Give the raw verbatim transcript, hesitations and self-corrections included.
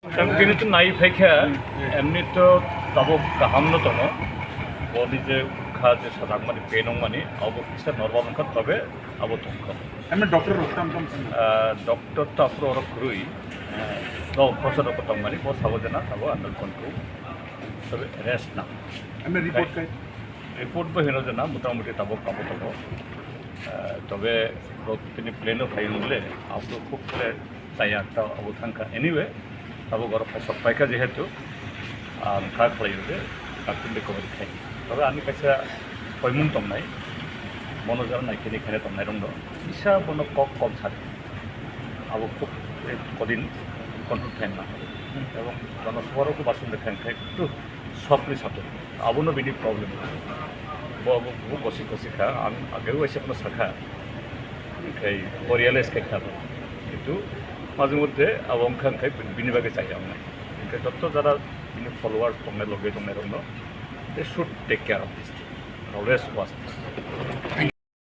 Tini to nai phaikha, emni to tabuk kaham no tongo. Boni je kha je sajak mani, pain wng mani, abo kisa normal wngkha, tobe abo tongkha. Emni doctor rok tam tam sini? Ah, doctor to aphuru oro kwrwi. Ah, no, khorsa rok tong mani, bo sabo jena abo under control. Tobe rest na. Emni report kai? Report bo hino jena, motamuti tabuk abo tongo. Ah, tobe rok tini plane o phai wng le, abo khub khe chaya ta abo thangkha. Anyway, abo borok hai sok paikha jehetu, ang kha khlai rw de, doctor recovery khai. Tobe ani kaisa koimung tongnai, bono jara naikhe ni khaina tongnai rok no, kisa bono kok kom sadi. Abo khub, eh, kodin control khai na. Ebong jonosabha rok bo basing de khai khai tu sok ni sato. Abono bini problem. Bo, bo, bo gosi gosi kha, ang age waisa phano sakha. Khai bo realize khai kha. Kintu majhe moddhe abo wngkha khai bini bagwi chaya wngnai. Khai joto jara bini followers tongnai, loge tongnai rokno, they should take care of this thing. Always watch this.